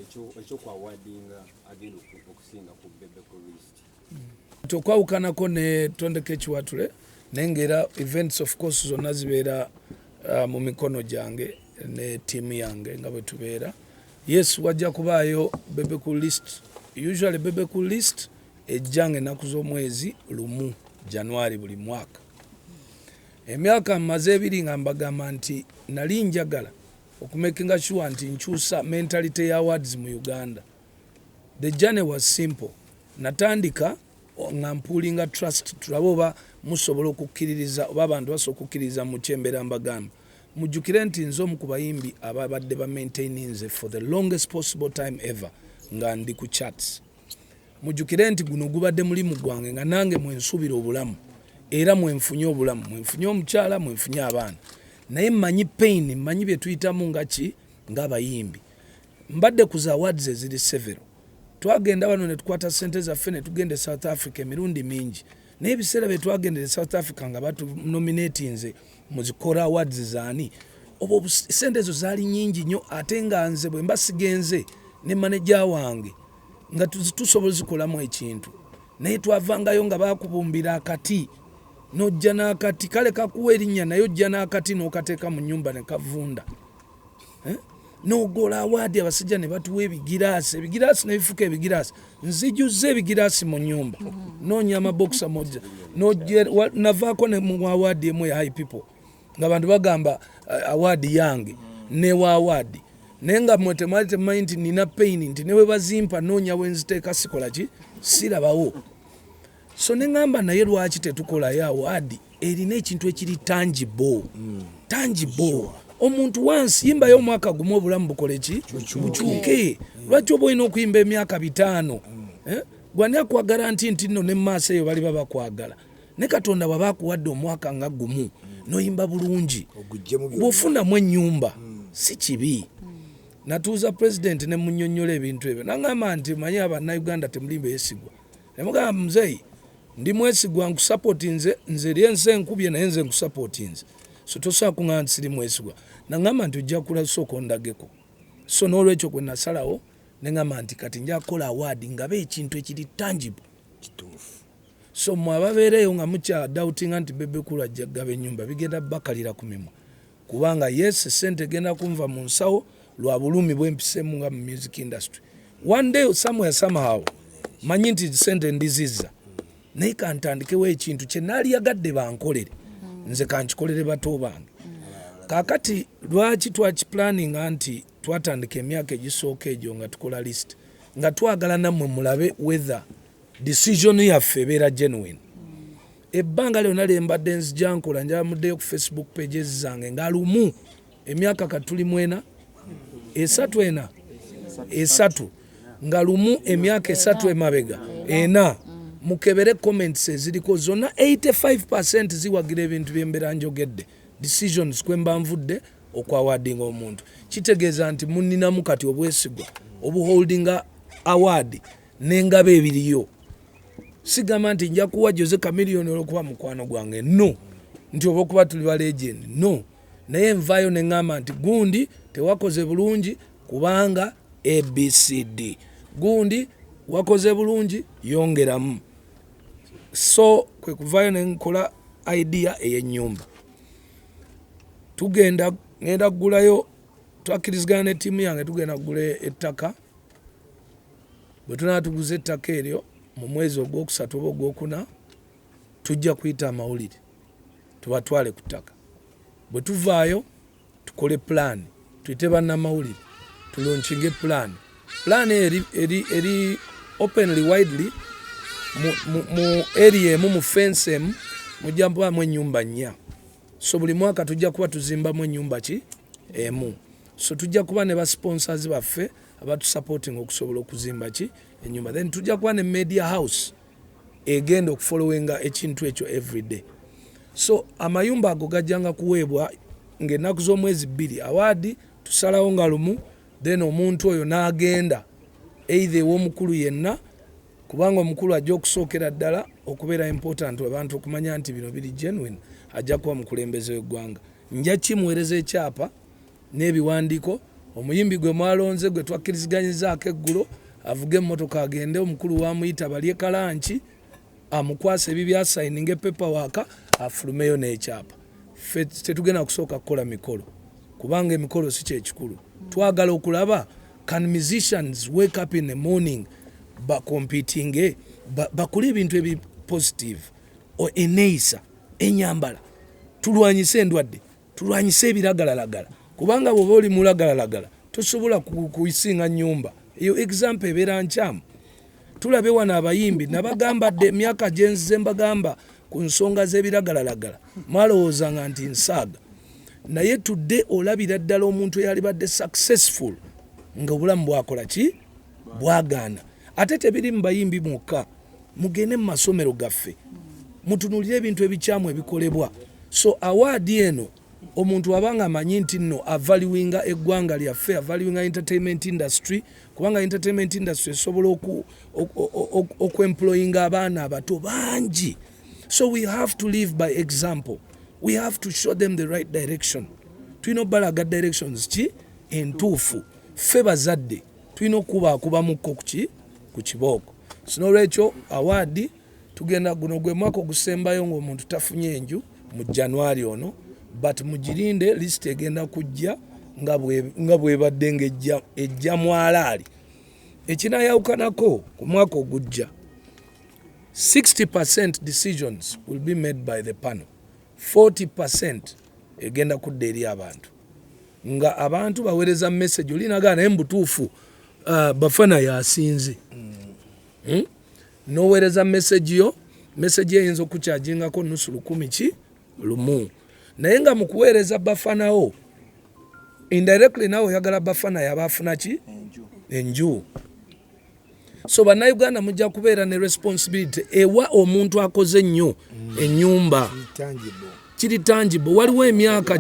Ekyokwawadinga agenda okusinga ku Bebe Cool list. Nti okwawukanako ne Tondeka Ekiwatule, naye ngaera events of course zonna zibeera mu mikono gyange ne tiimu yange nga bwe tubeera. Yes, wajja kubaayo Bebe Cool list. Usually Bebe Cool list ejja nga ennaku z'omwezi 1 January buli mwaka. Emyaka mmaze 2 nga mbagamba nti nali njagala okumakinga sure nti nkyusa mentality ya awards mu Uganda. The journey was simple. Natandika nga mpullinga trust, tulabe oba musobola okukkiririza oba abantu basobola okukkiririza mu kyembeera mbagamba. Mujjukire nti nze omu ku bayimbi ababadde ba maintaininze for the longest possible time ever nga ndi ku charts. Mujjukire nti guno gubadde mulimu gwange nga nange mwensuubira obulamu, era mwenfunye obulamu, mwenfunye omukyala, mwenfunye abaana, naye mmanyi pain, mmanyi bye tuyitamu nga ki ng'abayimbi. Mbadde ku za awards eziri several. Twagenda wano ne tukwata ssente zaffe ne tugenda e South Africa emirundi mingi, naye ebiseera bye twagendera e South Africa nga batunominatinze mu zi Kora Awards zaani oba, ssente ezo zaali nyingi nnyo, ate nga nze bwe mba sigenze ne maneja wange nga tusobola zikolamu ekintu. Naye twavangayo nga bakubumbira akati, n'ojja n'akati kale kakuwa erinnya, naye ojja n'akati n'okateeka mu nnyumba ne kavunda, eh? N'ogola award, abasajja ne batuwa ebigiraasi, ebigiraasi nebifuka ebigiraasi. Nzijuzza ebigiraasi mu nyumba, noonya amabokisa mojja. Navaako ne mu award emu ya HiPipo nga bantu bagamba award yange newa award, naye nga mwe temwali temumanyi nti nina pain, nti ne bwe bazimpa noonya wenziteeka, sikola ki, sirabawo. So neŋŋamba, naye lwaki tetukolayo award erina ekintu ekiri tangible, tangible? Omuntu wansi yimbayo omwaka gumu, obulamu bukole ki, bukyuke. Lwaki oba olina okuyimba emyaka 50? Eh? Gwani akwagala nti nno ne mumaaso eyo baliba bakwagala? Ne Katonda bw'aba akuwadde omwaka nga gumu n'oyimba bulungi, oguggyemu byonna. Bw'ofunamu ennyumba si kibi. Natuuza pulezidenti ne munnyonnyola ebintu ebyo, naŋŋamba nti manyi abannayuganda temuli beesigwa. Nemugamba, muzeeyi, ndi mwesigwa, nkusapootinze nze eri ensi enkubye, naye nze nkusapootinze, so tosobola kuŋŋamba nti siri mwesigwa. Naŋŋamba nti ojja kulasooka ondageko. So n'olwekyo gwe nasalawo neŋŋamba nti kati nja kukola award ngabe ekintu ekiri tangible. So mwe ababeereyo nga mukyadoubtinga nti Bebe Cool ajja kugaba ennyumba, bigenda bakalira ku mimwa, kubanga yes, sente egenda kunva mu nsawo lwa bulumi bwempisemu nga mu music industry. One day, somewhere, somehow, manyi nti sente ndizizza, naye kantandikewo ekintu kye naaliyagadde bankolere nze, kankikolere bato bange. Kaakati lwaki twakiplaninga nti twatandika emyaka egisooka egyo nga tukola list, nga twagala nammwe mulabe whether decision yaffe ebeera genuine. Ebbanga lyonna lye mbadde nzija nkola, njala muddeyo ku Facebook pages zange nga lumu emyaka katuli mwena esatu, ena, esatu, nga lumu emyaka 3 emabega, 4, mukebere comments eziriko zonna, 85 ziwagira ebintu byembeera njogedde, decisions kwemba nvudde okwawadinga omuntu. Kitegeeza nti muninamu kati obwesigwa obuholdinga award n'engabo ebiriyo. Sigamba nti nja kuwa Jose Chameleone olwokuba mukwano gwange, no, nti oba okuba tuli ba legend, no, naye nvaayo ne ŋŋamba nti gundi tewakoze bulungi kubanga ABCD, gundi wakoze bulungi, yongeramu. So kwe kuvaayo ne nkola idea ey'ennyumba. Tugenda ngenda kugulayo, twakkirizigana ne ttiimu yange, tugenda kugula ettaka. Bwe tunaba tuguze ettaka eryo mu mwezi ogwokusatu oba ogwokuna, tujja kuyita amawulire tubatwale ku ttaka. Bwe tuvaayo tukole pulaani, tuyite bannamawulire, tulaunchinge pulaani. Pulaani eri openly, widely mu area emu, mu fence emu mujja kubaamu ennyumba nnya. So buli mwaka tujja kuba tuzimbamu ennyumba ki emu. So tujja kuba ne basponsors baffe abatusupporting okusobola okuzimba ki ennyumba. Then tujja kuba ne media house egenda okufollowinga ekintu ekyo everyday. So amayumba ago gajjanga kuweebwa ng'ennaku z'omwezi 2. Award tusalawo nga 1, then omuntu oyo n'agenda either ew'omukulu yenna, kubanga omukulu ajja okusookera ddala okubeera important abantu okumanya nti bino biri genuine, ajja kuba mukulembeze w'eggwanga. Nja kimuweereza ekyapa n'ebiwandiiko. Omuyimbi gwe mwalonze, gwe twakkiriziganyizaako eggulo, avuge emmotoka agende, omukulu wamuyita balye ka lunch, amukwasa ebibya, asayininga paperwork, afulumeyo n'ekyapa. Ffe tetugenda kusooka kukola mikolo, kubanga emikolo si kyekikulu. Twagala okulaba, can musicians wake up in the morning, bacompetinge, bakole ebintu ebi positive, eneeyisa, enyambala, tulwanyise endwadde, tulwanyise ebiragalalagala, kubanga bw'oba oli mulagalalagala tosobola kusinga nyumba. Eyo example ebeera nkyamu. Tulabe wano abayimbi, nabagamba dde, emyaka gyenzize mbagamba ku nsonga z'ebiragalalagala, mwalowoozanga nti nsaaga. Naye tudde olabira ddala omuntu eyalibadde successful nga obulamu bwakola ki, bwagaana. Ate tebiri mu bayimbi mwokka, mugende mu masomero gaffe mutunulire ebintu ebikyamu ebikolebwa. So award eno, omuntu abanga amanyi nti nno avaluinga eggwanga lyaffe, avaluinga entertainment industry, kubanga entertainment industry esobola okuemployinga abaana abato bangi. So we have to live by example, we have to show them the right direction. Tulina okubalaga directions ki entuufu. Ffe bazadde tulina okubaakubamuko kuki ku kibooko. Sinolwekyo award tugenda, guno gwe mwaka ogusembayo ng'omuntu tafunye enju mu January ono, but mugirinde, list egenda kujja nga bwebadde ng'ejja ejja mwalaali. Ekinayawukanako ku mwaka ogujja, 60% decisions will be made by the panel, 40% egenda kudda eri abantu, nga abantu baweereza message. Olinagaa naye mubutuufu Bafana yasinze. Noweereza message yo, message eyinza okukyajingako nusu lukumi ki lumu, naye nga mu kuweereza Bafanawo, indirectly nawe oyagala Bafana yaba afuna ki, enju. So Bannayuganda mujja kubeera ne responsibility ewa omuntu akoze ennyo ennyumba. Kiri tangible. Waliwo emyaka,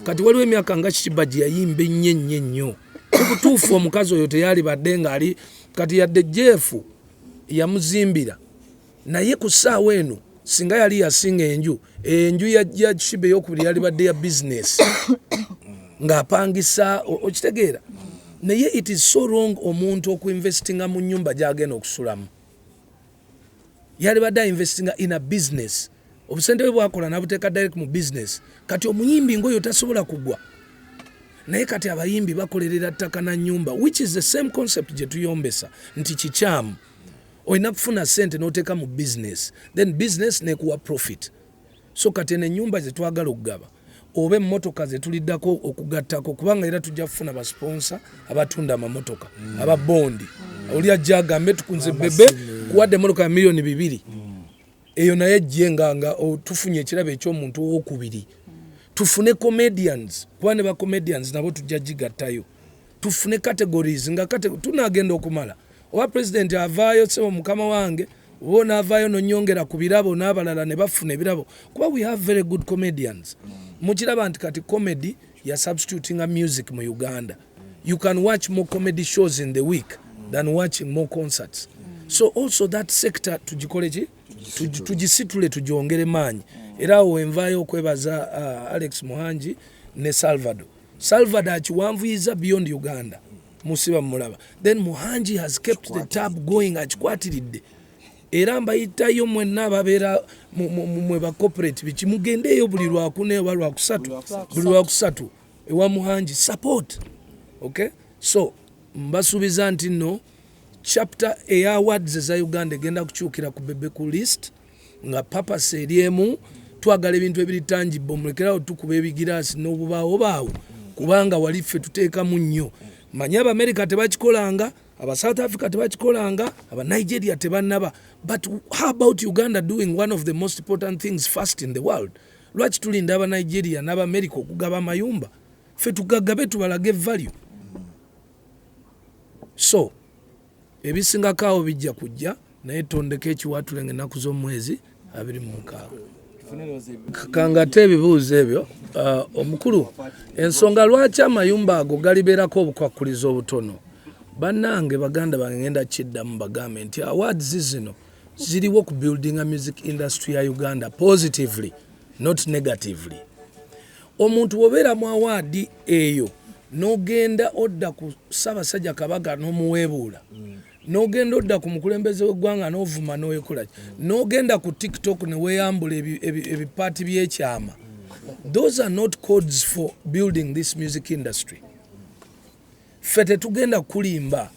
kati waliwo emyaka nga Sheebah gye yayimba ennyo ennyo ennyo. Kubutuufu omukazi oyo teyalibadde ng'ali kati, yadde Jeff yamuzimbira, naye ku ssaawa eno singa yali yasinga enju, enju ya Sheebah eyokubiri yalibadde ya bizinesi ng'apangisa, okitegeera? Naye it is so wrong omuntu okuinvestinga mu nyumba gyagenda okusulamu. Yalibadde ainvestinga in a business, obusente bwe bwakola nabuteeka direct mu business. Kati omuyimbi ngaoyo tasobola kugwa. Naye kati abayimbi bakolerera ttaka na nyumba, which is the same concept gye tuyombesa nti kikyamu. Olina kufuna sente n'oteeka mu business, then business nekuwa profit. So kati eno ennyumba zetwagala okugaba oba emmotoka zetuliddako okugattako, kubanga era tujja kufuna basponsor abatunda amamotoka, ababondi. Oli ajja agambe tukunze Bebe kuwadde emmotoka ya miliyoni 2, eyo naye ejje nga tufunye ekirabo ekyomuntu owokubiri. Tufune comedians, kuba ne bacomedians nabo tujja gigattayo. Tufune categories nga tunagenda okumala oba president avaayo, sebo mukama wange, oba onaavaayo nonyongera ku birabo n'abalala ne bafuna ebirabo, kuba we have very good comedians. Mukiraba nti kati comedy ya substitutinga music mu Uganda. You can watch more comedy shows in the week than watching more concerts. So also that sector tugikole ki, tugisitule, tugyongere maanyi. Era awo wenvaayo okwebaza Alex Muhangi ne Salvador. Salvador akiwanvuyiza beyond Uganda, musiba mumulaba. Then Muhangi has kept the tab going, akikwatiridde. Era mbayitayo mwenna ababeera mwe ba corporate biki, mugendeeyo buli Lwakuna oba Lwakusatu, buli Lwakusatu ewa Muhangi, support. Okay, so mbasuubiza nti nno chapter eya awards eza Uganda egenda kukyukira ku Bebe ku list, nga purpose eri emu: twagala ebintu ebiri tangible. Mulekerawo tukuba ebigiraasi n'obubaawo baawo, kubanga wali ffe tuteekamu nnyo. Manyi Abamerika tebakikolanga, aba South Africa tebakikolanga, aba Nigeria tebannaba, but how about Uganda doing one of the most important things first in the world? Lwaki tulinda aba Nigeria n'Abamerika okugaba amayumba? Ffe tugagabe, tubalage value. So ebisingako awo bijja kujja, naye tondeko ekiwatule nga ennaku z'omwezi 26. Kangate ebibuuzo ebyo. Omukulu, ensonga lwaki amayumba ago galibeerako obukwakulizo obutono, bannange, baganda bange, ngenda kiddamu bagambe nti awards zino ziriwo ku building music industry ya Uganda positively, not negatively. Omuntu wobeera mu award eyo N'ogenda odda ku Ssaabasajja Kabaka n'omuweebuula, n'ogenda odda ku mukulembeze w'eggwanga n'ovuma n'oyekola, n'ogenda ku TikTok ne weeyambula ebipaati by'ekyama. Those are not codes for building this music industry. Ffe tetugenda kulimba,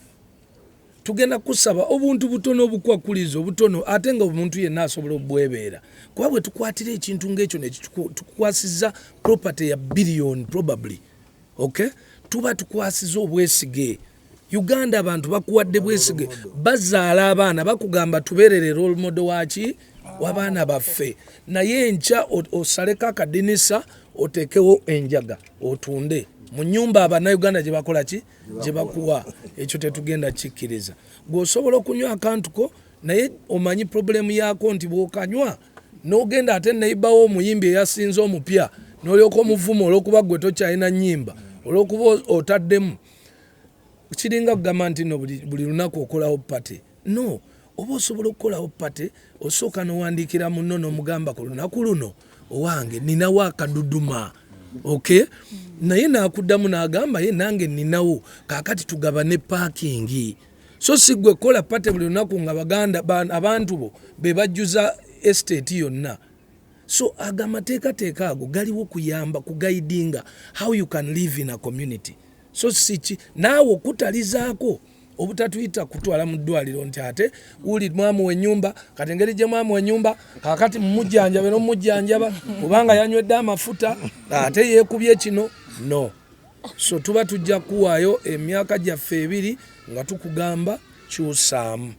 tugenda kusaba obuntu butono, obukwakulizo obutono, ate nga omuntu yenna asobola obwebeera, kuba bwe tukwatira ekintu ng'ekyo netukukwasiza property ya billion probably, okay, tuba tukwasiza obwesige. Uganda abantu bakuwadde bwesige, bazaala abaana, bakugamba tubeerere role model waki w'abaana baffe, naye enkya osaleko akadinisa oteekewo enjaga otunde mu nyumba abannayuganda gye bakola ki, gye bakuwa. Ekyo tetugenda kikkiriza. Gweosobola okunywa akantu ko, naye omanyi problem yaako nti bw'okanywa n'ogenda ate neibawo omuyimbi eyasinze omupya n'olyoka omuvuma olw'okuba gwe tokyalina nnyimba, olw'okuba otaddemu. Kiringa kugamba nti no buli lunaku okolawo party. No oba osobola okukolawo party, osooka n'owandiikira munno n'omugamba, "Ku lunaku luno owange ninawo akaduduma," okay, naye n'akuddamu n'agamba, "Ye nange ninawo, kaakati tugabane parking." So si gwe kola party buli lunaku nga baganda abantu bo be bajjuza estate yonna. So ago amateekateeka ago galiwo kuyamba kuguidinga how you can live in a community. So siki naawe okutalizaako obutatuyita kutwala mu ddwaliro nti ate wuli mwamuwa ennyumba, kati engeri gye mwamuwa ennyumba kakati mumujjanjabe n'omujjanjaba kubanga yanywedde amafuta ate yeekubye kino. No, so tuba tujja kuwaayo emyaka gyaffe 2 nga tukugamba kyusaamu.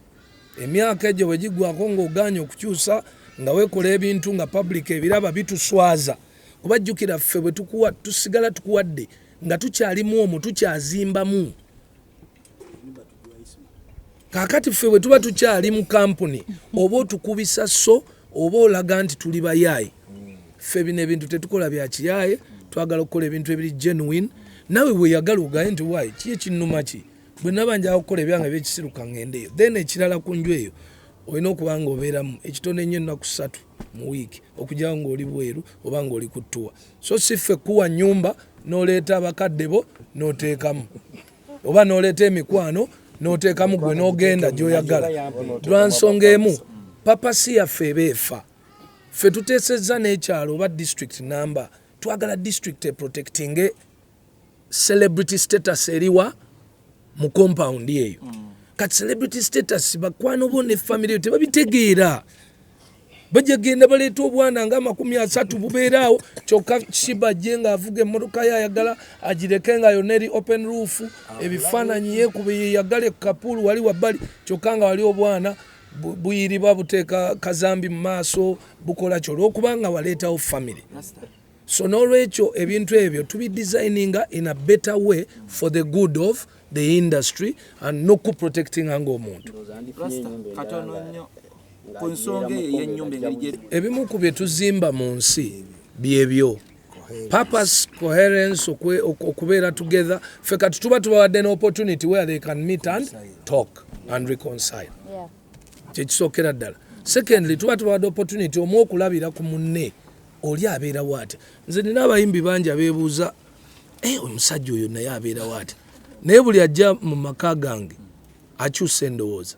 Emyaka egyo bwe giggwako ng'ogaanye okukyusa, nga weekola ebintu nga public ebiraba, bituswaza, kuba jjukira ffe bwe tukuwa tusigala tukuwadde nga tukyalimu omwo, tukyazimbamu. Kaakati ffe bwe tuba tukyali mu kampuni, oba otukubisa, so oba olaga nti tuli bayaaye. Ffe bino ebintu tetukola bya kiyaaye, twagala okukola ebintu ebiri genuine. Naawe bweyagala ogaye nti waayi ki ekinnuma ki, bwe naba njagala okukola ebyange ebyekisiruka ŋŋendeeyo. Then ekirala, ku nju eyo olina okuba nga obeeramu ekitono ennyo ennaku 3 mu wiiki, okugyawo ng'oli bweru oba ng'oli ku tour. So si ffe kuwa nnyumba n'oleeta abakadde bo n'oteekamu, oba n'oleeta emikwano n'oteekamu, gwe n'ogenda gy'oyagala. Lwa nsonga emu, purpose yaffe eba efa. Ffe tuteesezza n'ekyalo oba district number, twagala district eprotectinge celebrity status eriwa mu compound eyo. Kati celebrity status, bakwano bo ne family yo tebabitegeera, bajja genda baleeta obwana nga 30 bubeeraawo, kyokka Sheebah jje ng'avuga emmotoka ye ayagala agireke nga yonna eri open roof, ebifaananyi yeekube yeyagale kapuulu wali wabbali, kyokka nga wali obwana buyiribwa buteeka kazambi mu maaso bukola ki, olw'okuba nga waleetawo family. So n'olwekyo ebintu ebyo tubidesigninga in a better way for the good of the industry and nokuprotectinga ng'omuntu. Rasta, katono nnyo ku nsonga eyo ey'ennyumba, engeri gye Ebimu ku bye tuzimba mu nsi byebyo purpose, coherence, okubeera together. Ffe kati tuba tubawadde an opportunity where they can meet and talk and reconcile. Kyekisookera ddala. Secondly, tuba tubawadde opportunity omu okulabira ku munne oli abeerawo atya. Nze nina abayimbi bangi abeebuuza, "Eh, omusajja oyo naye abeerawo atya?" Naye buli ajja mu maka gange akyusa endowooza,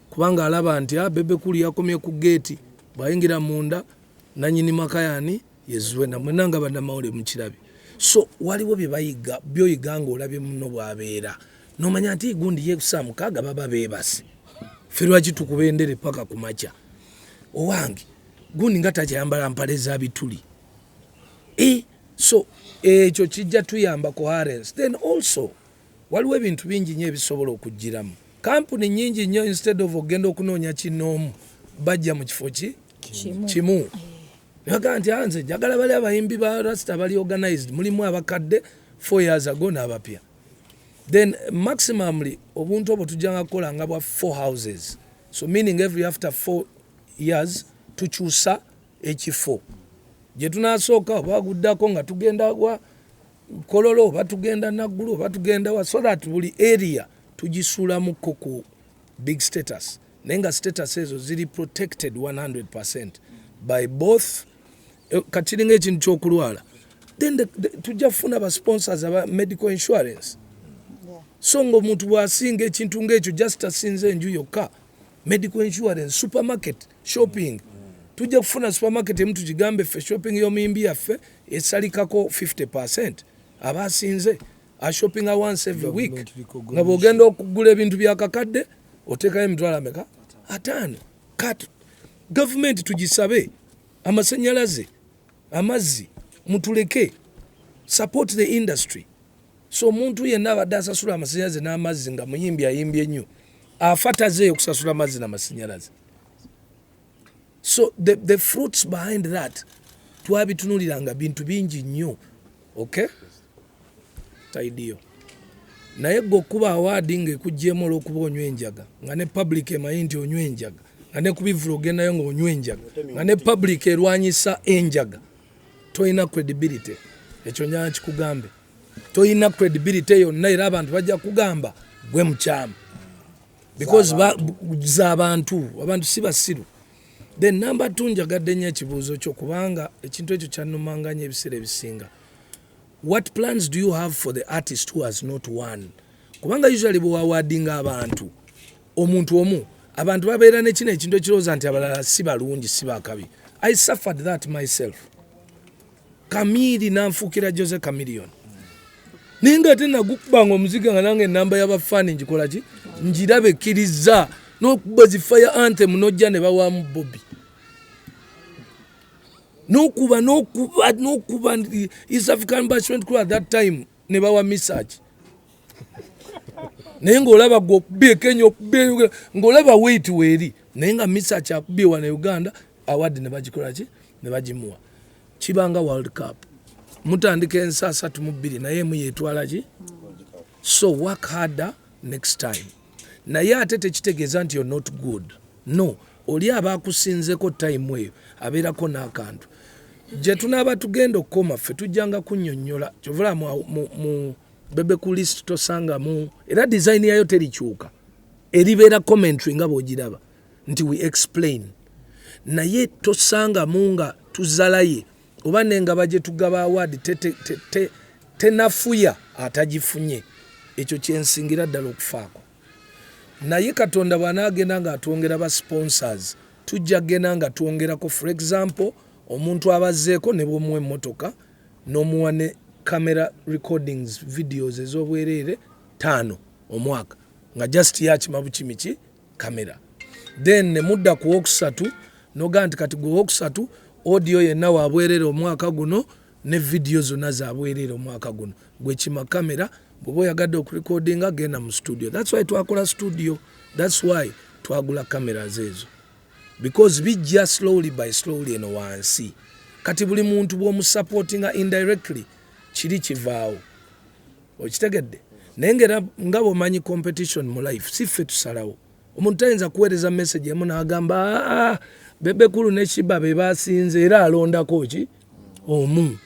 kubanga alaba nti, "Ah, Bebe Cool yakomye ku geeti, bw'ayingira munda nanyini maka yani yezuwena." Mwenna nga bannamawulire mukirabe. So waliwo bye bayiga, byoyiga ng'olabye muno bw'abeera, nomanya nti gundi ye saa 6 baba beebase, ffe lwaki tukuba endere paka ku makya? Owange gundi nga takyayambala mpale za bituli. E, so ekyo kijja tuyamba coherence. Then also waliwo ebintu bingi nnyo ebisobola okugiramu. Kampuni nyingi nnyo, instead of ogenda okunoonya kinoomu, bajja mu kifo ki Kimu. Kimu nebagaa nti, "Ah, nze njagala bali abayimbi ba Rasta bali organized, mulimu abakadde 4 years ago n'abapya." Then maximumly obuntu obwo tujjanga kukola nga bwa four houses, so meaning every after 4 years tukyusa ekifo gye tunasooka, oba guddako nga tugenda wa Kololo, oba tugenda Naggulu, oba tugenda wa, so that buli area tugisuulamuko ku big status, naye nga status ezo ziri protected 100 by both. Kati kiringa ekintu kyokulwala. Then tujja kufuna ba sponsors aba medical insurance. So nga omuntu bw'asinga ekintu ng'ekyo, just asinze enju yokka, medical insurance, supermarket shopping, tujja kufuna supermarket emu tugigambe ffe shopping y'omuyimbi yaffe esalikako 50%. Aba asinze ashoppinga once every week, Government recognition. nga bw'ogenda okugula ebintu byakakadde oteekayo emitwalo ameka? 50. Kati gavumenti tugisabe amasanyalaze, amazzi, mutuleke support the industry. So omuntu yenna abadde asasula amasanyalaze n'amazzi nga muyimbi ayimbye ennyo, afa tazeeyo okusasula amazzi n'amasanyalaze. So the fruits behind that twabitunuliranga bintu bingi nnyo. Okay, taidiyo naye gwe okuba award ng'ekugyemu olw'okuba onywa enjaga, nga ne public emanyi nti onywa enjaga, nga ne kubivula ogendayo ng'onywa enjaga, nga ne public erwanyisa enjaga, tolina credibility. Ekyo njala kikugambe, tolina credibility yonna, era abantu bajja kugamba gwe mukyamu because z'abantu, abantu si basiru. Then number two, njagadde nnyo ekibuuzo kyo kubanga ekintu ekyo kyannumanga nnyo ebiseera ebisinga. What plans do you have for the artist who has not won? Kubanga usually bwewawardinga abantu omuntu omu, abantu babeera ne kino ekintu ekirowooza nti abalala si balungi, si bakabi. I suffered that myself. Kamiri nanfuukira Jose Chameleone, naye nga ate nagukubanga omuziga nga nange enamba y'abafaani ngikola ki, ngiraba ekkiriza n'okuba zi Fire Anthem, nojja ne bawamu Bobi, n'okuba n'okuba n'okuba East African Bashment Crew at that time ne bawa Misach, naye ng'olaba gwe okubye e Kenya, okubye, ng'olaba weight weeri, naye nga Misach akubye wano Uganda, award ne bagikola ki, ne bagimuwa. Kibanga World Cup, mutandika ensi 32, naye emu yetwala ki. So work harder next time. Naye ate tekitegeeza nti you're not good. No, oli aba akusinzeko time eyo, abeerako n'akantu gye tunaaba tugenda okukoma. Ffe tujjanga kunnyonnyola kyovula mu Bebe Cool list tosangamu, era design yayo terikyuka, eribeera commentary nga bw'ogiraba nti we explain, naye tosangamu nga tuzalaye oba nengaba gye tugaba award tenafuya atagifunye. Ekyo kyensingira ddala okufaako. Naye Katonda bw'anaagenda ng'atwongera ba sponsors, tujja genda nga twongerako. For example, omuntu abazzeeko ne bw'omuwa emmotoka n'omuwa ne camera recordings, videos ez'obwereere 5 omwaka, nga just yakima bukimi ki kamera. Then ne mudda ku wokusatu nogaa nti kati gwe wokusatu, audio yenna wabwereere omwaka guno ne video zonna zabwereere omwaka guno, gwekima kamera. Bw'oba oyagadde okurecordinga, genda mu studio. That's why twakola studio, that's why twagula cameras ezo, because bijja slowly by slowly eno wansi. Kati buli muntu bw'omusupportinga indirectly, kiri kivaawo, okitegedde? Naye ngaera nga bw'omanyi competition mu life, si ffe tusalawo. Omuntu tayinza kuweereza message emu n'agamba, "Ah, Bebe Cool ne Sheebah be basinze," era alondako ki omu.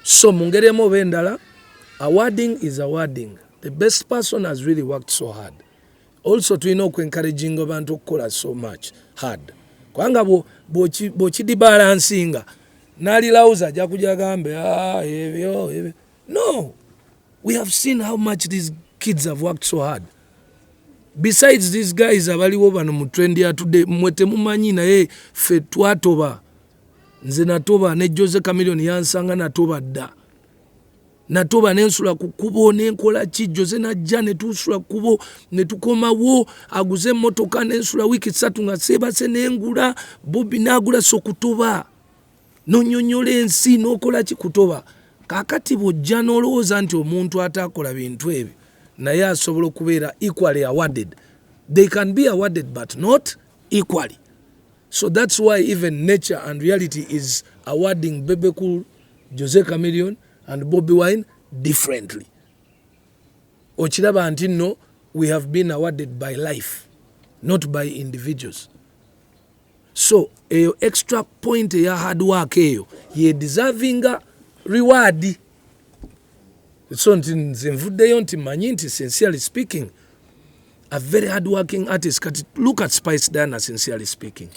So mu ngeri emu oba endala, awarding is awarding. The best person has really worked so hard. Also tulina okuencouraging abantu okukola so much hard, kubanga bw'okidibalansinga n'alilawuza ajja kujja gambe, "Ah, ebyo ebyo." No, we have seen how much these kids have worked so hard. Besides these guys abaliwo bano mu trend ya today, mmwe temumanyi, naye ffe twatoba. Nze natoba ne Jose Chameleone yansanga natoba dda, natoba nensula ku kkubo nenkola ki. Jose najja netusula kkubo netukomawo, aguze emmotoka, nensula wiiki 3 nga seebase, nengula. Bobi nagula. So kutoba nonyonyola ensi nokola ki, kutoba. Kakati bw'ojja n'olowooza nti omuntu atakola bintu ebyo naye asobola okubeera equally awarded, they can be awarded but not equally. So that's why even nature and reality is awarding Bebe Cool, Jose Chameleone and Bobi Wine differently. Okiraba nti nno we have been awarded by life, not by individuals. So eyo extra point eya hard work eyo ye deservinga reward. So nti nze nvuddeyo nti manyi nti sincerely speaking, a very hard working artist. Kati look at Spice Diana. Sincerely speaking,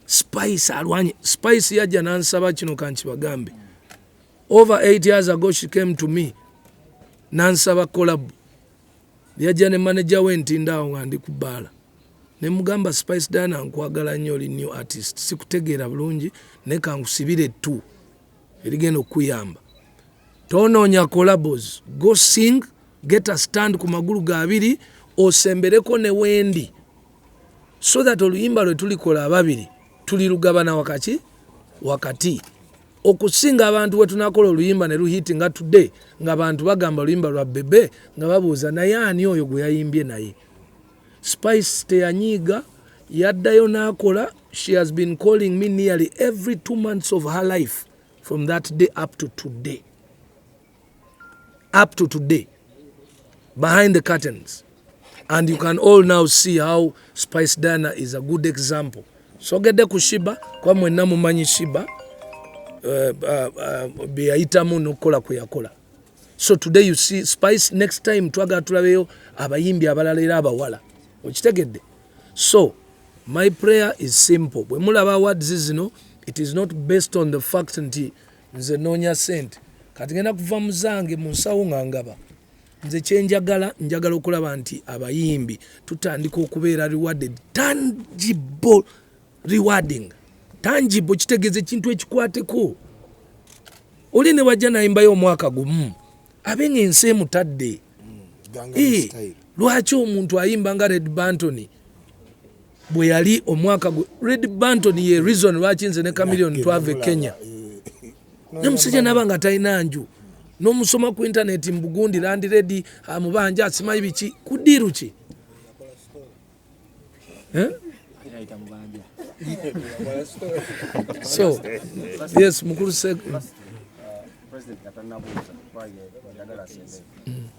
Spice alwanye. Spice yajja nansaba kino, kankibagambe. Over 8 years ago she came to me nansaba collab. Yajja ne manager we ntindaawo nga ndi ku bbaala, ne mugamba, "Spice Diana, nkwagala nnyo, oli new artist, sikutegeera bulungi, naye kankusibire ettu erigenda okukuyamba. Tonoonya collabos, go sing, get a stand ku magulu ga abiri, osembereko ne wendi so that oluyimba lwe tulikola ababiri tulirugabana wakati wakati, okusinga abantu bwe tunakola oluyimba ne luhiti nga today nga bantu bagamba oluyimba lwa Bebe, nga babuuza naye ani oyo gwe yayimbye." Naye Spice teyanyiiga, yaddayo n'akola. She has been calling me nearly every 2 months of her life from that day up to today, up to today, behind the curtains, and you can all now see how Spice Diana is a good example. Sogedde ku Sheebah, kuba mwenna mumanyi Sheebah bye yayitamu n'okukola kwe yakola. So today you see Spice. Next time twagala tulabeyo abayimbi abalala era abawala, okitegedde? So my prayer is simple: bwe mulaba awards zino, it is not based on the fact nti nze noonya sente. Kati ngenda kuva mu zange mu nsawo nga ngaba. Nze kyenjagala, njagala okulaba nti abayimbi tutandika okubeera rewarded, tangible rewarding. Tangible kitegeeza ekintu ekikwateko. Oli ne wajja nayimbayo omwaka gumu, abe nga ensi emutadde. Lwaki omuntu ayimba nga Red Banton bwe yali omwaka gwe? Red Banton ye reason lwaki nze ne Chameleone twava e Kenya. Ne musajja naba nga talina nju, n'omusoma ku intaneti mbugundi landlord amubanja, asimanyi biki ku deal ki. Eh? So yes, mukulu President katanabuuza kuba ye njagala asembe.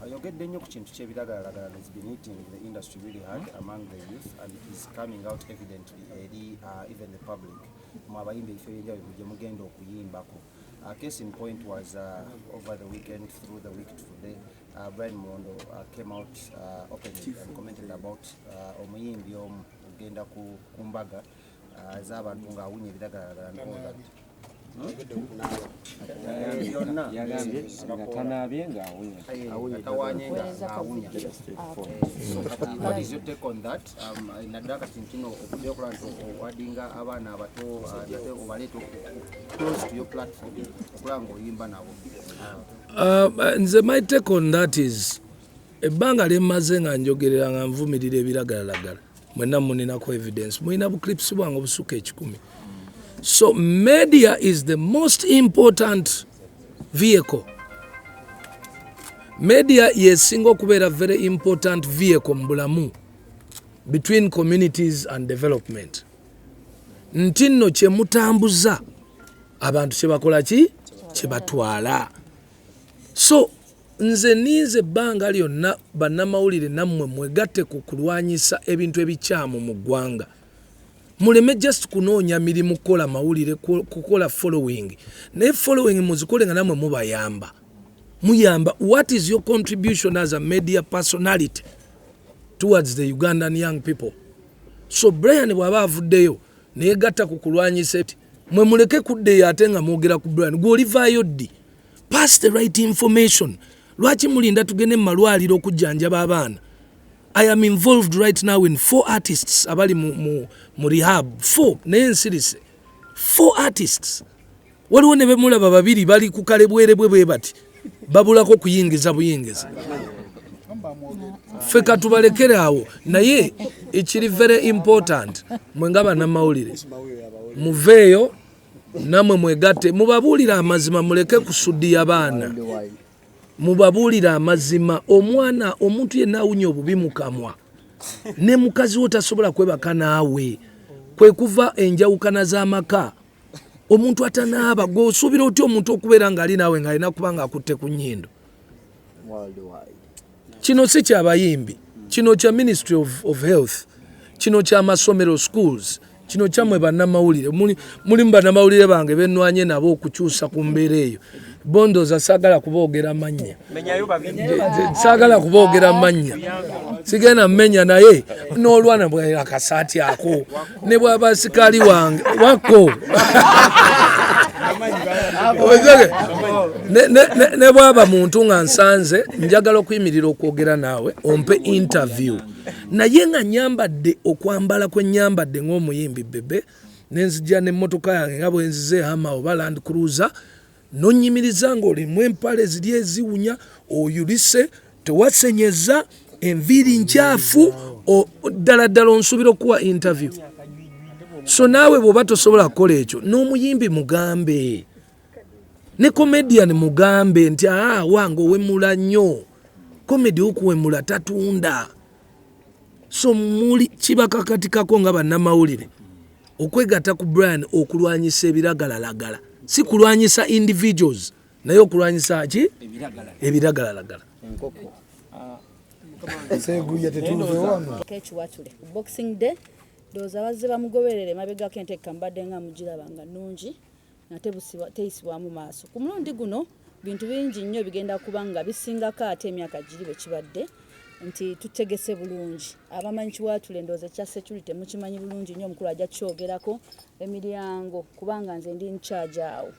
Ayogedde nnyo ku kintu ky'ebiragalalagala. Has been hitting the industry really hard among the youth, and it is coming out evidently eri even the public mu abayimbi ebifo ebyenjawulo gye mugenda okuyimbako. Case in point was over the weekend through the week to today, Brian Mulondo came out openly and commented about omuyimbi omu ogenda ku mbaga ez'abantu ng'awunya ebiragalalagala and all that. Byonna. Yagambye nga tanaabye ng'awunya. Atawanye nga awunya. So kati what is your take on that, naddala kati ntino okuddeyo okulaba nti owadinga abaana abato, ate obaleeta close to your platform okulaba ng'oyimba nabo? Nze my take on that is, ebbanga lyemmaze nga njogerera nga nvumirira ebiragalalagala, mwenna muninako evidence, mulina buclips bwange obusukka 100. So media is the most important vehicle. Media yesinga okubeera very important vehicle mu bulamu between communities and development, nti nno kyemutambuza abantu kyebakola ki kyebatwala. So nze ninze ebbanga lyonna, bannamawulire nammwe mwegatte ku kulwanyisa ebintu ebikyamu mu ggwanga. Muleme just kunoonya mirimu kukola mawulire, kukola following, naye following muzikole nga nammwe mubayamba, muyamba. What is your contribution as a media personality towards the Ugandan young people? So Brian bw'aba avuddeyo neyegatta ku kulwanyisa, mwe muleke kuddeyo ate nga mwogera ku Brian. Gwe olivaayo ddi? Pass the right information. Lwaki mulinda tugende mu malwaliro okujjanjaba abaana? I am involved right now in four artists abali mu rehab, four, naye nsirise. Four artists. Waliwo ne bemulaba babiri bali ku kalebwerebwe bwe bati, babulako kuyingiza buyingiza. Ffe katubalekere awo, naye ekiri very important, mwe nga bannamawulire muveeyo nammwe mwegatte, mubabuulire amazima, muleke kusudiya baana, mubabuulire amazima. Omwana, omuntu yenna awunya obubi mu kamwa, ne mukazi wo tasobola kwebaka naawe, kwe kuva enjawukana z'amaka. Omuntu atanaaba, gwe osuubira otya omuntu okubeera ng'ali naawe ng'alina kuba ng'akutte ku nnyindo? Kino si kyabayimbi, kino kya Ministry of Health, kino kyamasomero, schools, kino kyammwe bannamawulire. Mulimu bannamawulire bange benwanye nabo okukyusa ku mbeera eyo. Bondoza saagala kuboogera mannya, saagala kuboogera mannya, sigenda mmenya, naye n'olwana bwe akasaati ako ne bwaba sikaali wange wako. Ne bwaba muntu nga nsanze njagala okuyimirira okwogera naawe ompe interview, naye nga nyambadde okwambala kwe nyambadde ng'omuyimbi Bebe, nenzija n'emmotoka yange nga bwe nzize Hummer oba Land Cruiser, nonyimiriza ng'olimu empale ziri eziwunya, oyulise, tewasenyeza, enviiri nkyafu, ddala ddala onsuubira okuwa interview? So naawe bw'oba tosobola kukola ekyo, n'omuyimbi mugambe, ne comedian mugambe nti aa wange owemula nnyo, comedy okuwemula tatunda. So muli kibakakatikako nga bannamawulire okwegatta ku Brian okulwanyisa ebiragalalagala, si kulwanyisa individuals, naye okulwanyisa ki? Ebiragalalagala. Enkoko. Seguya, tetuve wano. Kekiwatule ku Boxing Day, ndowooza bazze bamugoberera emabegako. Enteeka mbadde nga mugiraba nga nnungi, nate teyisibwamu maaso. Ku mulundi guno bintu bingi nnyo bigenda kuba nga bisingako ate emyaka giri bwe kibadde nti tutegese bulungi. Abamanyi Kiwatule, ndowooza ekya security mukimanyi bulungi nnyo, omukulu ajja kukyogerako. Emiryango, kubanga nze ndi in charge awo,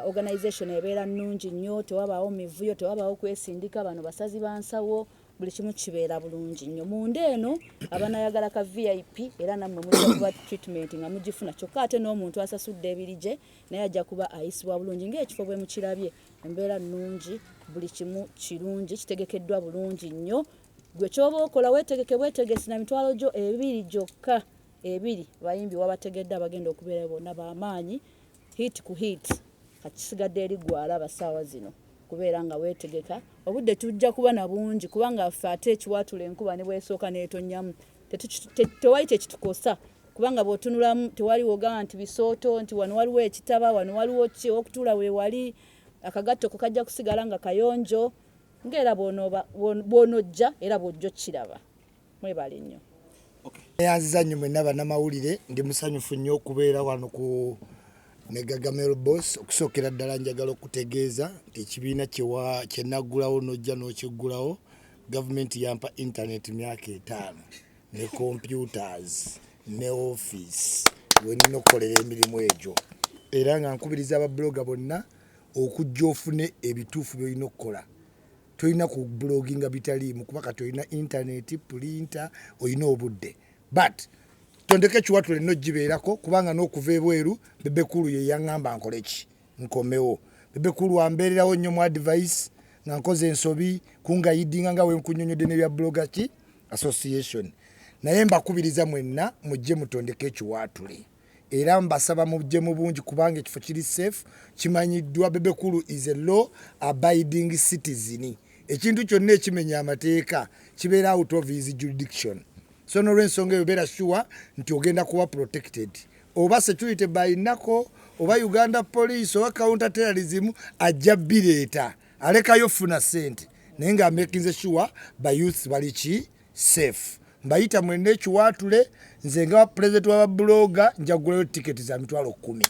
organization ebeera nnungi nnyo, tewabaawo mivuyo, tewabaawo kwesindika, bano basazi bansawo, buli kimu kibeera bulungi nnyo munda eno. Abanayagala ka VIP era nammwe mujja kuba treatment nga mugifuna, kyokka ate n'omuntu asasudde ebirije naye ajja kuba ayisibwa bulungi ng'ekifo bwe mukirabye. Embeera nnungi, buli kimu kirungi, kitegekeddwa bulungi nnyo. Gwe kyoba okola, weetegeke bwetegesi na mitwalo gyo 2 gyokka, 2. Bayimbi wabategedde, abagenda okubeerayo bonna b'amaanyi, hit ku hit. Kakisigadde eri gwe alaba ssaawa zino kubeera nga weetegeka. Obudde tujja kuba na bungi, kubanga ffe ate ekiwaatula enkuba ne bwesooka n'etonnyamu, tewali kyekitukosa, kubanga bw'otunulamu tewali wogamba nti bisooto, nti wano waliwo ekitaba, wano waliwo ki, okutuula weewali akagatto ko kajja kusigala nga kayonjo ng'era bw'onojja era bw'ojja okiraba. Mwebale nnyo. Neyanziza nnyo mwenna bannamawulire. Ndi musanyufu nnyo okubeera wano ku ne Gagamel Boss. Okusookera ddala njagala okutegeeza nti ekibiina kyenaggulawo n'ojja n'okiggulawo, gavumenti yampa internet myaka 5 ne computers ne office wenina okukolera emirimu egyo, era nga nkubiriza abablogger bonna okujja ofune ebituufu byolina okukola. Tolina ku bloginga bitaliimu, kuba kati olina internet, printer, olina obudde. But tondeke Kiwatule nno gibeerako, kubanga n'okuva ebweru Bebe Cool ye yaŋŋamba nkole ki, nkomewo. Bebe Cool ambeererawo nnyo mu advice nga nkoze ensobi, kungayidinga nga wenkunyonyodde n'ebya blogger ki association. Naye mbakubiriza mwenna mujje mutondeke Ekiwaatule, era mbasaba mujje mu bungi, kubanga ekifo kiri safe, kimanyiddwa. Bebe Cool is a law abiding citizen. Ekintu kyonna ekimenya amateeka kibeera out of his jurisdiction. So nolwensonga eyo, beera sure nti ogenda kuba protected, oba security by nako, oba Uganda Police, oba counter terrorism ajja bireeta, alekayo funa sente, naye nga makinze sure ba youth bali ki safe. Mbayita mwenna Ekiwaatule. Nze nga president w'abablogger njagulayo tiketi za 100,000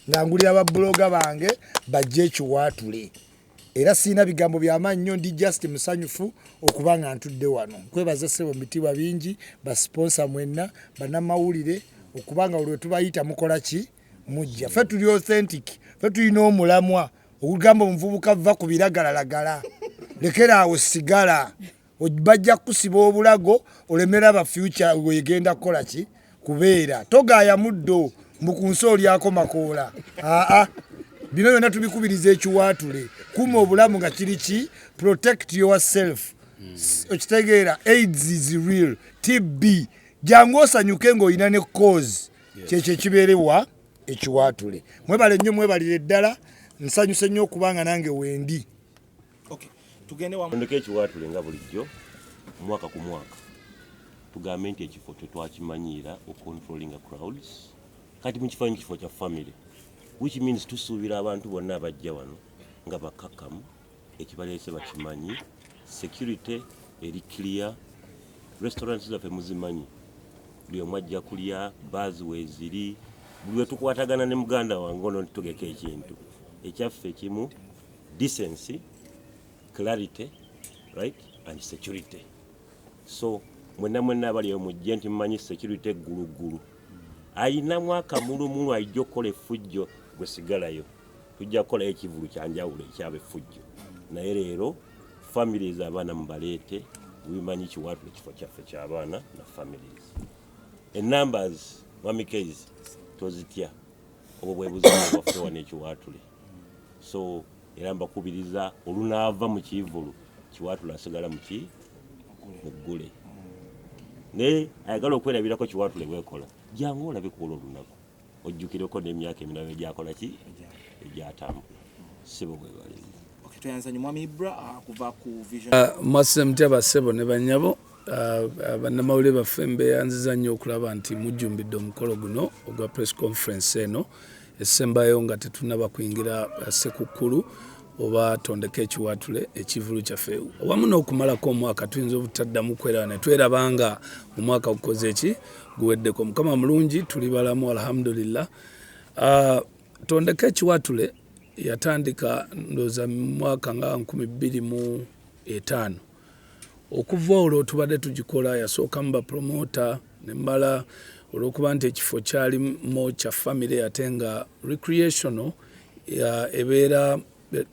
nga ngulira abablogger bange bajje Ekiwaatule. Era siina bigambo byamaanyi nnyo, ndi just musanyufu okuba nga ntudde wano. Nkwebaza ssebo mitiibwa bingi, basponsor mwenna, bannamawulire, okuba nga buli lwe tubayita mukola ki, mujja. Ffe tuli authentic, ffe tulina omulamwa ogugamba omuvubuka va ku biragalalagala, lekera awo sigala, bajja kukusiba obulago olemera ba future wegenda kukola ki kubeera togaaya muddo mbu ku nsi olyako makoola. Aa, bino byonna tubikubiriza Ekiwaatule. Kuuma obulamu nga kiri ki, protect yourself. Okitegeera, AIDS is real, TB. Jangu osanyuke ng'olina ne cause kyekyo ekibeerewa Ekiwaatule. Mwebale nnyo, mwebalire ddala. Nsanyuse nnyo okubanga nange wendi. Okay. Tugende wamu. Tondeka Ekiwaatule nga bulijjo mwaka ku mwaka, tugambe nti ekifo tetwakimanyiira ocontrollinga crowds. Kati mu kifaananyi kifo kya family, which means tusuubira abantu bonna abajja wano nga bakkakkamu, ekibaleese bakimanyi, security eri clear, restaurants zaffe muzimanyi, buli omu ajja kulya, bars weeziri, buli we tukwatagana ne muganda wange ono nti tugeka ekintu ekyaffe ekimu: decency, clarity, right, and security. So mwenna mwenna abali eyo mujje nti mumanyi security egguluggulu ayinamu akamulumulu, ayijja okukola effujjo, gwe sigalayo. Tujja kukolayo ekivulu kyanjawulo ekyabefujjo, naye leero families, abaana mubaleete. Wimanyi Kiwatule kifo kyaffe ky'abaana na families. Enumbers, mwami Case, tozitya. Obwo bwe buzibu bwaffe wano ekiwatule. So era mbakubiriza, olunaava mu kivulu, Kiwatule asigala muki muggule, naye ayagala okwerabirako Kiwatule bwekola, jangu olabe kuola olunaku, ojjukireko n'emyaka emirala egyakola ki egyatambula. Sibo bwe bali. Okay, tweyanza nnyo mwami Ibra kuva ku Vision. Mwasuze mutya bassebo ne bannyabo? Bannamawulire baffe, mbeeyanziza nnyo okulaba nti mujjumbidde omukolo guno ogwa press conference eno esembayo nga tetunnaba kuyingira Sekukkulu oba Tondeka Ekiwatule, ekivulu kyaffe, wamu n'okumalako omwaka. Tuyinza obutaddamu kweraba ne tweraba nga omwaka gukoze eki guweddeko. Mukama mulungi, tuli balamu, alhamdulillah. Tondeka Ekiwatule yatandika ndowooza mu mwaka nga 2005. Okuva olwo tubadde tugikola. Yasookamu bapromota nemmala olw'okuba nti ekifo kyalimu kya family ate nga recreational ebeera.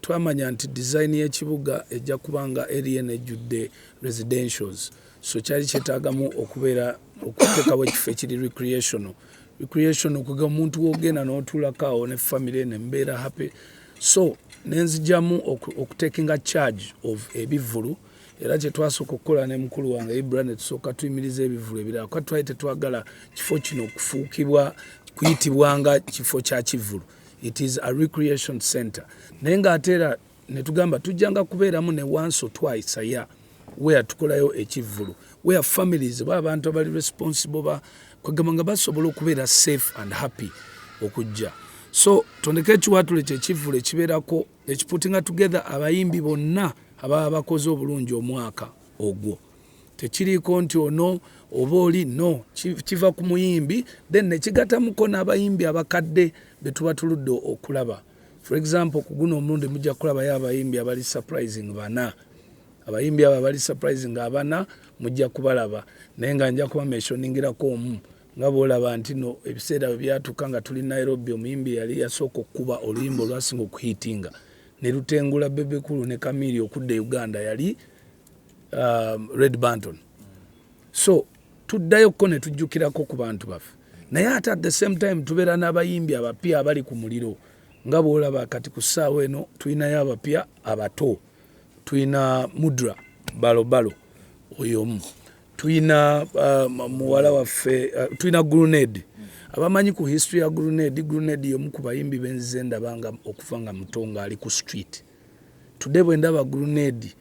Twamanya nti design y'ekibuga ejja kuba nga area eno ejjudde residentials, so kyali kyetaagamu okubeera okuteekawo ekifo ekiri recreational. Recreational kuga omuntu wogenda n'otuulako awo ne family nembeera happy. So nenzijjamu okutakinga charge of ebivvulu, era kyetwasooka okukola ne mukulu wange Ibra ne tusooka tuyimiriza ebivvulu ebirala, kuba twali tetwagala kifo kino okufuukibwa kuyitibwanga kifo kya kivvulu. It is a recreation center, naye ng'ate era ne tugamba tujjanga kubeeramu ne once or twice a year where tukolayo ekivvulu where families ba abantu abali responsible ba kwegamba nga basobola okubeera safe and happy okujja. So Tondeka Ekiwatule kyekivvulu ekibeerako ekiputinga together abayimbi bonna ababa bakoze obulungi omwaka ogwo. Tekiriiko nti ono oba oli, no, kiva ku muyimbi, then nekigatamuko n'abayimbi abakadde betuba tuludde okulaba. For example, ku guno omulundi mujja kulabayo abayimbi abali surprising bana. Abayimbi abo abali surprising abana mujja kubalaba, naye nga nja kuba mentioningirako omu. Nga bwolaba nti no ebiseera bwe byatuuka nga tuli Nairobi, omuyimbi yali yasooka okukuba oluyimba olwasinga okuhitinga ne lutengula Bebe Cool ne Chamili okudda e Uganda yali Red Banton. So tuddayokko ne tujjukirako ku bantu baffe, naye ate at the same time tubeera n'abayimbi abapya abali ku muliro. Nga bwolaba kati ku ssaawa eno tulinayo abapya abato. Tulina Mudra Balobalo oyo omu, tulina muwala waffe, tulina Grenade. Abamanyi ku history ya Grenade, Grenade y'omu ku bayimbi benzize ndaba nga okuva nga muto ng'ali ku street. Today bwe ndaba Grenade,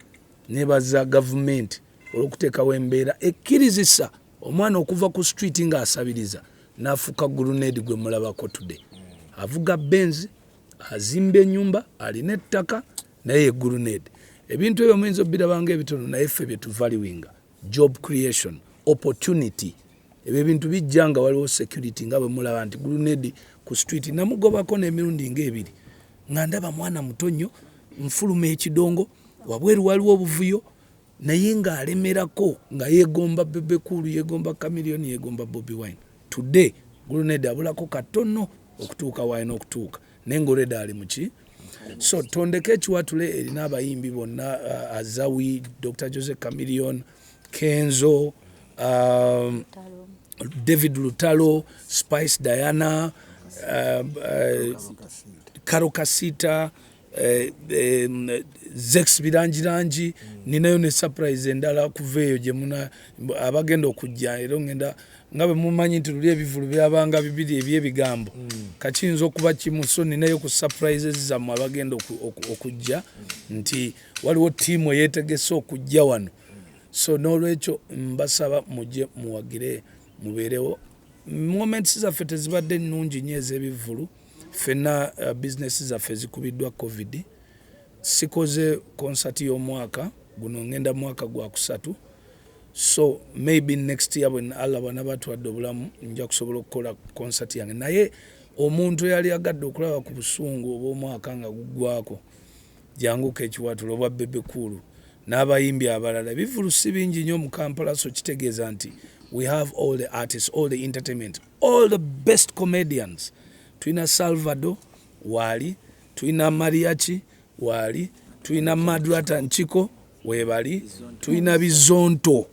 nebaza gavumenti olw'okuteekawo embeera ekkirizisa omwana okuva ku street ng'asabiriza n'afuuka Grenade gwe mulabako today. Avuga Benz, azimba ennyumba, alina ettaka, naye ye Grenade. Ebintu ebyo muyinza obiraba nga ebitono, naye ffe bye tuvaluinga: job creation, opportunity. Ebyo ebintu bijja nga waliwo security. Nga bwe mulaba nti Grenade ku street namugobako n'emirundi ng'ebiri nga ndaba mwana muto nnyo, nfuluma ekidongo, wabweru waliwo obuvuyo, naye ng'alemerako nga yeegomba Bebe Cool, yeegomba Chameleone, yeegomba Bobi Wine. Today Grenade abulako katono okutuuka walina okutuuka, naye nga already ali muki. So Tondeka Ekiwatule erina abayimbi bonna, Azawi, Dr Jose Chameleone, Kenzo, David Lutalo, Spice Diana, Karole Kasita, Zex Birangirangi. Ninayo ne surprise endala kuva eyo gye muna abagenda okujja. Era ngenda nga bwe mumanyi nti luli ebivulu byabanga bibiri ebyebigambo, kakiyinza okuba kimu. So ninayo ku surprises zammwe abagenda okujja nti waliwo ttiimu eyeetegese okujja wano. So n'olwekyo mbasaba mujje muwagire, mubeerewo. Moments zaffe tezibadde nnungi nnyo ez'ebivvulu. Ffenna bizinesi zaffe zikubiddwa COVID. Sikoze konsati y'omwaka guno, ngenda mwaka gwa kusatu. So maybe next year bwe Allah bw'anaaba atuwadde obulamu, nja kusobola okukola konsati yange. Naye omuntu eyali agadde okulaba ku busungu obw'omwaka nga guggwako, janguka Ekiwatule obwa Bebe Cool n'abayimbi abalala. Ebivvulu si bingi nnyo mu Kampala, so kitegeeza nti we have all the artists, all the entertainment, all the best comedians. Tulina Salvador waali. Tulina Mariachi waali, tulina Madrata Nkiko webali, tulina Bizonto,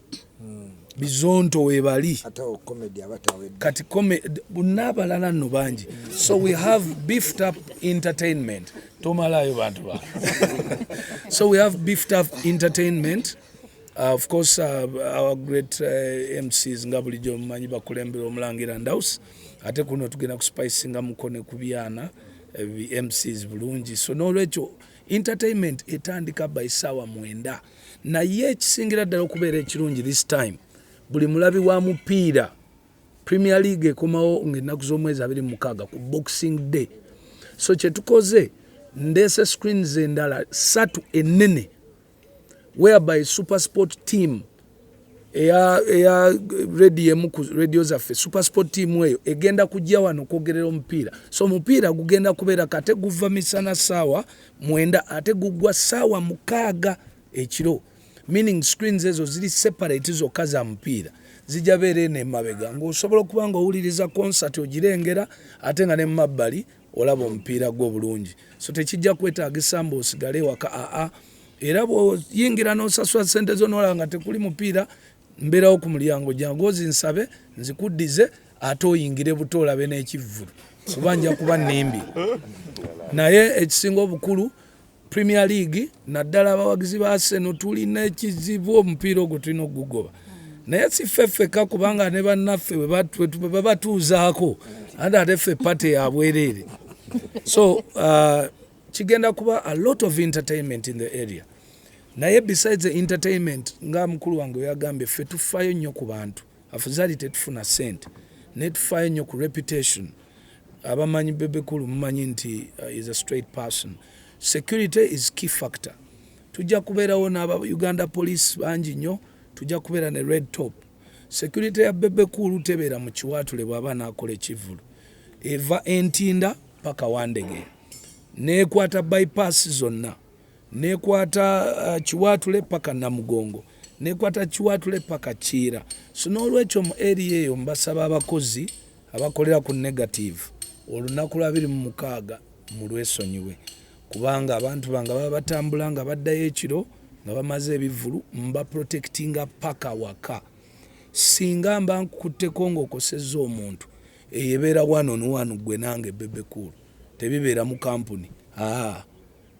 Bizonto webali. Ate awo comedy abatawedde. Kati n'abalala nno bangi. So we have beefed up entertainment. Tomalayo bantu ba. So we have beefed up entertainment. Of course, our great MCs nga bulijjo mumanyi bakulembera omulangira Ndaus. Ate kuno tugenda kuspicinga mukone ku byana MCs bulungi. So n'olwekyo entertainment etandika by 9:00. Naye ekisingira ddala okubeera ekirungi this time, buli mulabi wa mupiira, Premier League ekomawo ng'ennaku z'omwezi 26 ku Boxing Day. So kyetukoze, ndeese screens endala 3 ennene, whereby Super Sport team eya radio, emu ku radio zaffe, Super Sport team eyo egenda kujja wano okwogerera omupiira. So omupiira gugenda kubeera kate guva misana 9:00 ate guggwa 6:00 ekiro, meaning screens ezo ziri separate zokka za mupiira, zijja beera eno emabega ng'osobola okuba nga owuliriza concert ogirengera ate nga ne mu mabbali olaba omupiira gwo bulungi. So tekijja kwetaagisa mbu osigale ewaka, aa. Era bw'oyingira n'osasula ssente zo n'olaba nga tekuli mupiira, mbeerawo ku mulyango, jangu ozinsabe nzikuddize ate oyingire buto olabe n'ekivvulu, kuba nja kuba nnimbi. Naye ekisinga obukulu, Premier League, naddala abawagizi ba Arsenal, tulina ekizibu, omupiira ogwo tulina okugugoba. Naye si ffe ffekka, kubanga ne bannaffe bwe babatuuzaako, ate ffe party ya bwereere. So kigenda kuba a lot of entertainment in the area. Naye besides the entertainment, nga mukulu wange weyagambye, ffe tufaayo nnyo ku bantu. Afuzaali tetufuna ssente, naye tufaayo nnyo ku reputation. Abamanyi Bebe Cool mumanyi nti is a straight person. Security is key factor. Tujja kubeerawo n'aba Uganda Police bangi nnyo, tujja kubeera ne red top. Security ya Bebe Cool tebeera mu Kiwaatule. Bw'aba n'akola ekivvulu, eva Entinda paka Wandege, nekwata bypass zonna, nekwata Kiwaatule paka Namugongo, nekwata Kiwaatule paka Kiira. So n'olwekyo mu area eyo mbasaba abakozi abakolera ku negative, olunaku lwa 26 mulwesonyiwe, kubanga abantu bange baba batambula nga baddayo ekiro nga bamaze ebivvulu, mba protectinga paka waka. Singa mba nkukutteko ng'okosezza omuntu, eyo ebeera one on one, gwe nange Bebe Cool, tebibeera mu kampuni, aa,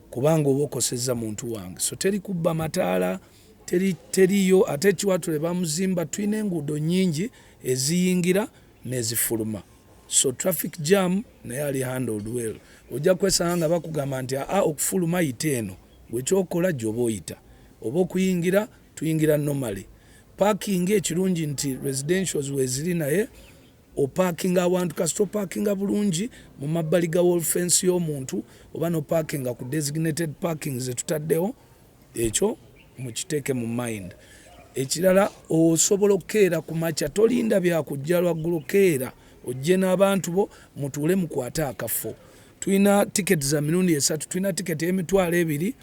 kubanga oba okosezza muntu wange. So teri kubba mataala, teriyo. Ate Ekiwatule bamuzimba, tulina enguudo nnyingi eziyingira n'ezifuluma, so traffic jam naye ali handled well. Ojja kwesanga nga bakugamba nti aa, okufuluma yita eno, gwekyokola gyoba oyita, oba okuyingira tuyingira normally. Parking, ekirungi nti residentials weziri, naye opaakinga awantu, kasita opaakinga bulungi mu mabbali ga wall fence y'omuntu oba nopaakinga ku designated parking zetutaddewo, ekyo mukiteeke mu mind. Ekirala, osobola okukeera ku makya, tolinda byakujja lwaggulo, keera ojje n'abantu bo mutuule mukwate akafo. Tulina tiketi za mirundi esatu. Tulina tiketi ey'emitwalo 2,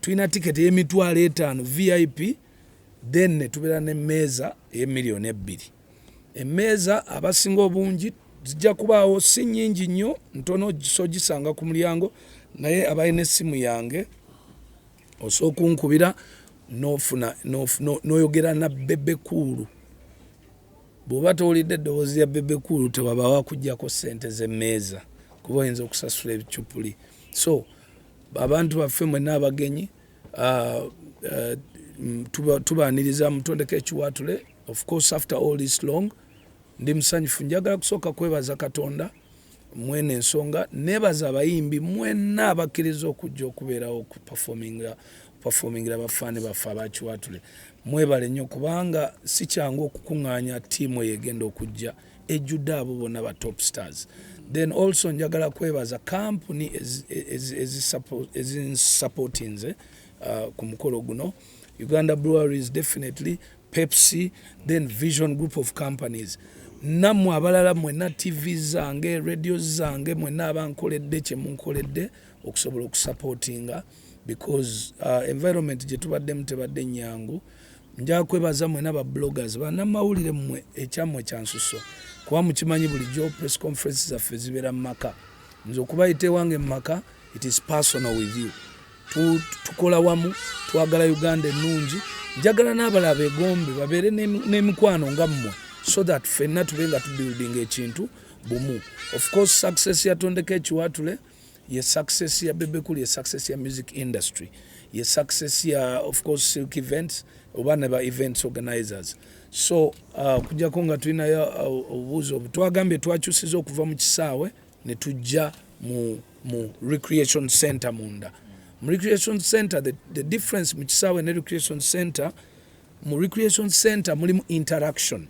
tulina tiketi ey'emitwalo 5 VIP, then ne tubeera n'emmeeza ey'emiliyoni 2. Emmeeza abasinga obungi zijja kubaawo, si nnyingi nnyo, ntono, so gisanga ku mulyango. Naye abalina essimu yange, osobola okunkubira nofuna n'oyogera na Bebe Cool. Bw'oba towulidde eddoboozi lya Bebe Cool, tewabawo akugjako ssente z'emmeeza, kuba oyinza okusasula ebicupuli. So abantu baffe mwenna abagenyi, tubaaniriza mutondeko Ekiwaatule. Of course, after all this long, ndi musanyufu. Njagala kusooka kwebaza Katonda mwene ensonga, nebaza abayimbi mwenna abakkiriza okujja okubeerawo okuperformingira bafaani baffe abakiwatule. Mwebale nnyo, kubanga si kyangu okukuŋŋaanya ttiimu eyo egenda okujja ejjudde abo bonna ba top stars. Then also njagala kwebaza kampuni ezinsupportinze ku mukolo guno: Uganda Breweries, definitely Pepsi, then Vision Group of Companies, nammwe abalala mwenna, TV zange, radio zange, mwenna abankoledde kyemunkoledde okusobola okusupportinga, because environment gye tubaddemu tebadde nyangu. Njagala kwebaza mwenna ba bloggers, bannamawulire mmwe, ekyammwe kyansuso, kuba mukimanyi bulijjo press conference zaffe zibeera mu maka. Nze okubayita ewange mu maka. It is personal with you. Tukola wamu, twagala Uganda ennungi. Njagala n'abalala begombe babeere n'emikwano nga mmwe, so that ffenna tube nga tubuilding ekintu bumu. Of course, success ya Tondeka Ekiwatule ye success ya Bebe Cool, ye success ya music industry, ye success ya, of course, Silk Events oba ne ba events organizers. So okujjako nga tulinayo obubuuzo obu twagambye, twakyusiza okuva mu kisaawe ne tujja mu recreation center. Munda mu recreation center, the difference mu kisaawe ne recreation center, mu recreation center mulimu interaction,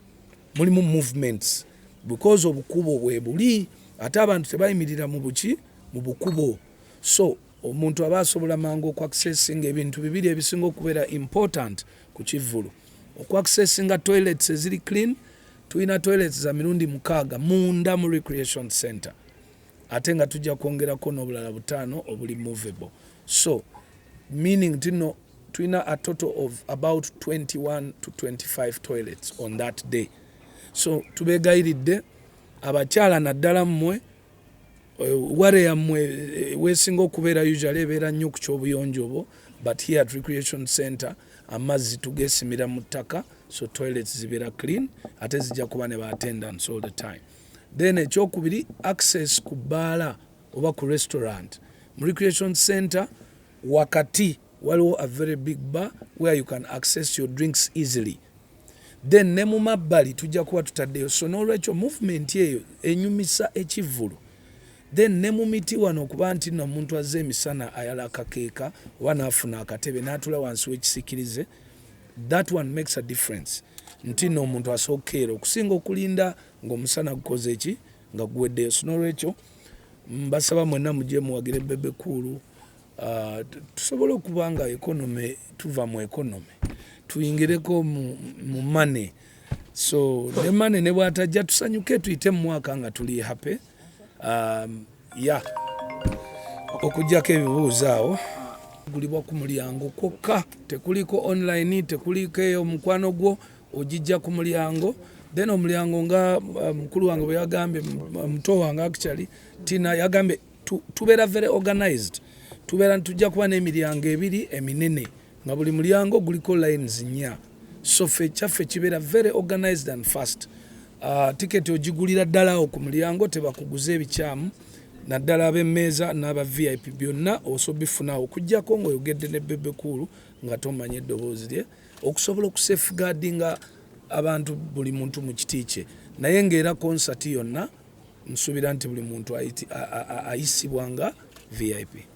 mulimu movements, because obukubo bwe buli, ate abantu tebayimirira mu buki, mu bukubo. So omuntu aba asobola mangu okuaccessinga ebintu bibiri ebisinga okubeera important ku kivvulu: okuaccessinga toilets eziri clean. Tulina toilets za mirundi 6 munda mu recreation center, ate nga tujja kwongerako n'obulala butaano obuli movable. So meaning tino tulina a total of about 21 to 25 toilets on that day. So tubegayiridde, abakyala naddala mmwe, worry yammwe wesinga okubeera usually ebeera nnyo ku kyobuyonjo obwo, but here at recreation center amazzi tugesimira mu ttaka, so toilets zibeera clean, ate zijja kuba ne ba attendants all the time. Then ekyokubiri, access ku bbaala oba ku restaurant. Mu recreation center wakati waliwo a very big bar where you can access your drinks easily. Then ne mu mabbali tujja kuba tutaddeyo. So n'olwekyo movement eyo enyumisa ekivvulu. Then ne mu miti wano, okuba nti nno omuntu azze emisana ayala akakeeka oba n'afuna akatebe n'atula wansi w'ekisikirize, that one makes a difference nti nno omuntu asookeera okusinga okulinda ng'omusana gukoze eki, nga guweddeyo. So n'olwekyo mbasaba mwenna mujje muwagire Bebe Cool, tusobole okuba nga economy, tuva mu economy tuyingireko mu money. So ne money ne bwatajja, tusanyuke, tuyite mu mwaka nga tuli happy. Ya okugjako ebibuuzo awo, gulibwa ku mulyango kwokka, tekuliko online, tekuliko eyo omukwano gwo, ogijja ku mulyango. Then omulyango nga mukulu wange bwe yagambye, muto wange actually Tina yagambye, tubeera very organized. Tubeera tujja kuba n'emiryango ebiri eminene nga buli mulyango guliko lines nnya. So ffe kyaffe kibeera very organized and fast. Tiketi ogigulira ddala awo ku mulyango, tebakuguza ebikyamu, naddala ab'emmeeza n'aba VIP, byonna osobola bifunawo, okugjako ng'oyogedde ne Bebe Cool nga tomanya eddoboozi lye, okusobola okusafeguardinga abantu, buli muntu mu kiti kye. Naye ng'era konsati yonna nsuubira nti buli muntu ayisibwa nga VIP.